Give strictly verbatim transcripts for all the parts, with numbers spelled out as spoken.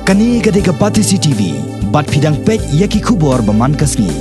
Kane ka dei ka Batesi T V, bad phi dang peit ïa ki khubor ba man ka sngi.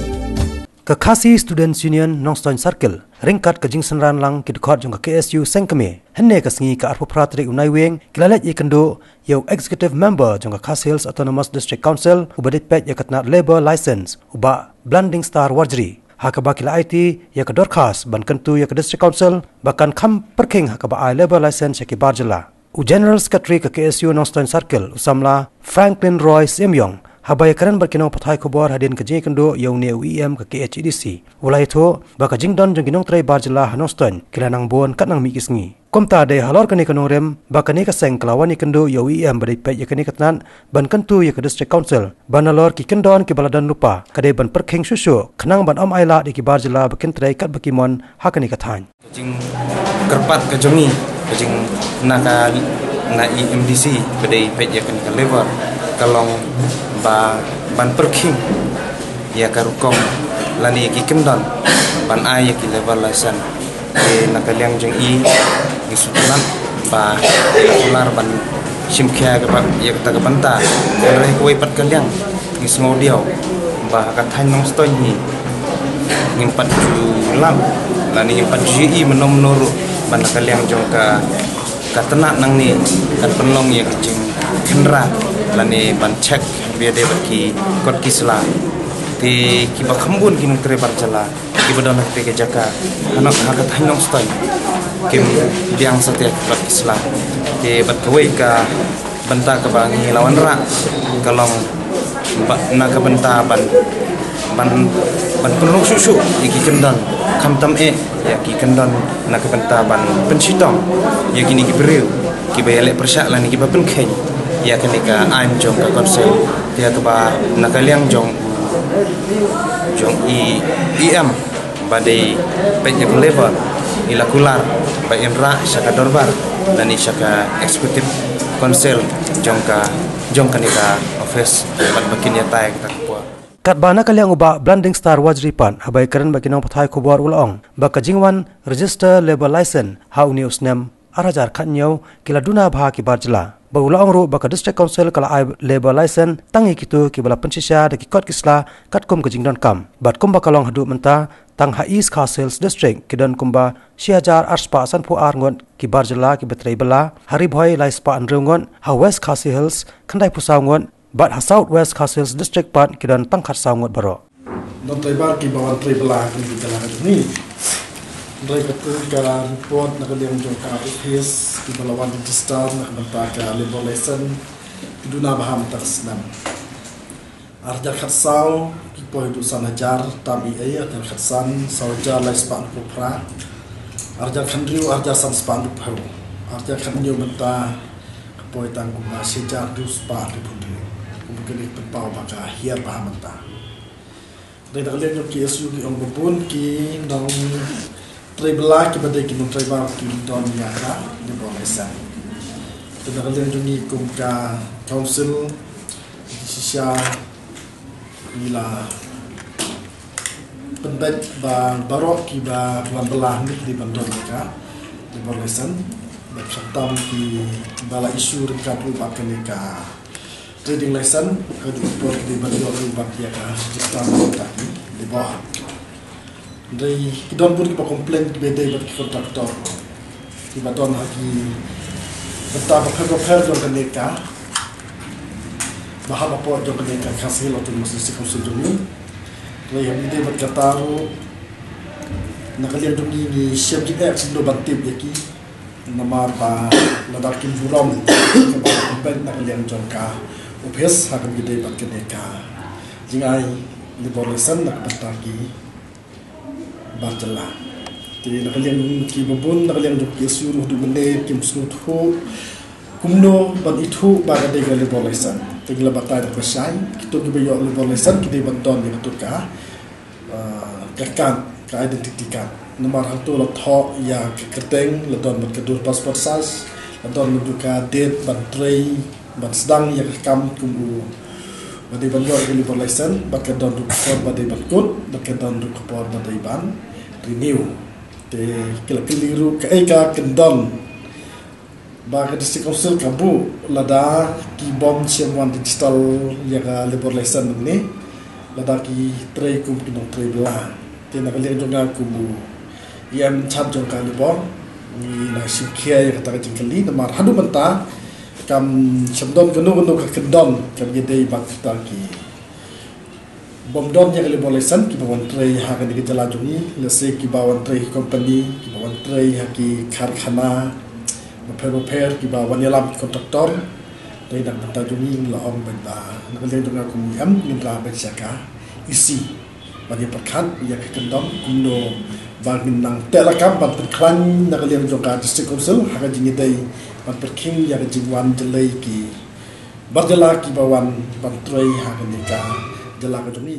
Ka Khasi Students Union Nongstoiñ Circle, ryngkat ka jingsynran lang ki dkhot jong ka K S U Sengkmie, hynne ka sngi ka arphew phra tarik u Naiwieng, ki la leit ïakynduh ïa u Executive Member jong ka Khasi Hills Autonomous District Council, uba dei peit ïa ka tnat Labour License, u Bah Blandingstar Warjri, ha kaba ki la aiti ïa ka dorkhas ban kyntu ïa ka District Council ba kan kham pyrkhing ha kaba ai Labour License ïa ki bar jylla. U General Secretary ka K S U Nongstoiñ Circle, u samla Franklin Roy Syiemiong, haba ïakren bad ki nongpathai khubor hadien ka jingïakynduh ïa une u E M ka K H A D C, u la ïathuh ba ka jingdon jong ki nongtrei bar jylla ha Nongstoiñ ki la nang bun kat nang mih ki sngi. Kumta dei halor kane ka nongrim ba kane ka seng ka la wan ïakynduh ïa u E M ba dei peit ïa kane ka tnat ban kyntu ïa ka District Council ba nalor ki kyndon kiba la don lypa, ka dei ban pyrkhing shuh shuh khnang ban ym ailad ïa ki bar jylla ba kin trei katba ki mon ha kane ka thaiñ. Ka jingkyrpad ka jong ngi, ka jing na ka, na E M D C ba dei peit ïa kane ka Labour, ka long ba ban pyrkhing ïa ka rukom lane ïa ki kyndon ban ai ïa ki Labour License. Te na ka liang jong i, ngi sngewtynnat ba ka kular ban shim khia ïa kata ka bynta. Hynrei kawei pat ka liang, ngi sngewdiaw ba ha ka thaiñ Nongstoiñ hi ngim pat ju lap lane ngim pat ju ïohi mynno mynno ruh ba na ka liang jong ka, ka tnat nangne kan pynlong ïa ka jingkhynra lane ban check ba ïadei bad ki kot ki sla. Te kiba kham bun ki nongtrei bar jylla kiba don ha kata ka jaka, ha Nong, ha ka thaiñ Nongstoiñ, kim biang satia ki kot ki sla. Te bad kawei ka bynta kaba ngi la wanrah ka long ba na ka bynta ban, ban, ban pynrung shuh shuh ïa ki kyndon, khamtam eh ïa ki kyndon, na ka bynta ban pynshitom ïa kine ki briew kiba ïaleh pyrshah lane kiba pynkheiñ ïa kane ka aiñ jong ka Council. Te ïa kaba na ka liang jong, jong i E M ba dei peit ïa ka Labour, i la kular ba in rah sha ka dorbar lane sha ka Executive Council jong ka, jong kane ka office, bad ba kin ïatai kata ka por. Katba na ka liang u Bah Blandingstar Warjri pat, haba ïakren bad ki nongpathai khubor, u la ong ba ka jingwan register Labour License ha une u snem ar hajar khathynñiew ki la duna bha ki bar jylla. Bad u la ong ruh ba ka District Council ka la ai Labour License tang ïa kito kiba la pynshisha da ki kot ki sla katkum ka jingdonkam. Bad kumba ka long haduh mynta, tang ha East Khasi Hills District ki don kumba shi hajar ar spah sanphew ar ngut ki bar jylla kiba trei bylla, ha Ri Bhoi lai spah hynriew ngut, ha West Khasi Hills khyndaiphew saw ngut, bad ha South West Khasi Hills District pat ki don tang khatsaw ngut baroh. Don trei bar kiba wan trei bylla ha kane ka jylla ka jong ngi. Hynrei katkum ka report na ka liang jong ka office, kiba la wan register na ka bynta ka Labour License ki duna bha mynta ka snem. Ar hajar khatsaw ki poi haduh san hajar tam ei ei, ar hajar khatsan saw hajar lai spah hynñiewphew phra, ar hajar khathynriew ar hajar san spah hynriewphew, ar hajar khathynñiew mynta ka poi tang kumba shi hajar hynriew spah hynriewphew hynriew. Kumba kane ka pynpaw ba ka hiar bha mynta. Dei na ka liang jong ki K S U ki ong ba bun ki nongtrei bylla kiba dei ki nongtrei bar kim don ïa ka Labour License. Te na ka liang jong ngi kum ka Council, shisha ngi la pynbeit ba baroh kiba wan bylla hangne ki dei ban don ïa ka Labour License. Bad khamtam kiba la issue ryngkat ruh bad kane ka Trading License, ka dei ka por ki dei ban ïoh ruh bad ïa ka register na ka bynta ki Labour. Hynrei ki don bun kiba complain kiba dei bad ki contractor kiba don ha ki bynta bapher bapher jong kane ka bahap hapoh jong kane ka Khasi Hills Autonomous District Council jong ngi. Hynrei ha kaba ïadei bad kata ruh, na ka liang jong ngi ngi shem jingeh kumno ban tip ïa ki, namar ba lada kim burom kaba pynbeit na ka liang jong ka office ha kaba ïadei bad kane ka jingai Labour License na ka bynta ki bar jylla. Te na ka liang kiba bun, na ka liang jong ki K S U ruh haduh mynne kim sngewthuh kumno ban ithuh ba ka dei ka Labour License. Te ngi la batai da kaba shai, kito kiba ïoh Labour License ki dei ban don ïa kato ka, ah, ka card, ka identity card. Namar hangto la thoh ïa ka kyrteng, la don bad ka dur passport size, la don bad ka date ban trei, ban sdang ïa ka kam kum u ba dei ban ïoh ïa ka Labour License, bad ka don ruh ka por ba dei ban kut, bad ka don ruh ka por ba dei ban renew. Te ki la kylli ruh kaei ka kyndon Ba ka District Council ka buh lada ki bym shym wan register ïa ka labour license ne lada ki trei kum ki nongtrei bylla. Te na ka liang jong nga kum u E M in charge jong ka labour, ngi nang sngewkhia ïa kata ka jingkylli namar haduh mynta kam shym don kano kano ka kyndon kam ïadei bad kita ki bym don ïa ka labour license kiba wan trei ha kane ka jylla jong ngi, lehse kiba wan trei ha company, kiba wan trei ha ki karkhana bapher bapher, kiba wan ïalam ki contractor. Te na ka bynta jong ngi ngi la ong ban ba na ka liang jong nga kum E M ngin rah ban sha ka E C ban ïa pyrkhat ïa ka kyndon kumno ba ngin nang teh lakam ban pynkhlaiñ na ka liang jong ka District Council ha ka jingïadei ban pyrkhing ïa ka jingwan jlei ki bar jylla kiba wan ban trei ha kane ka jylla ka jong ngi.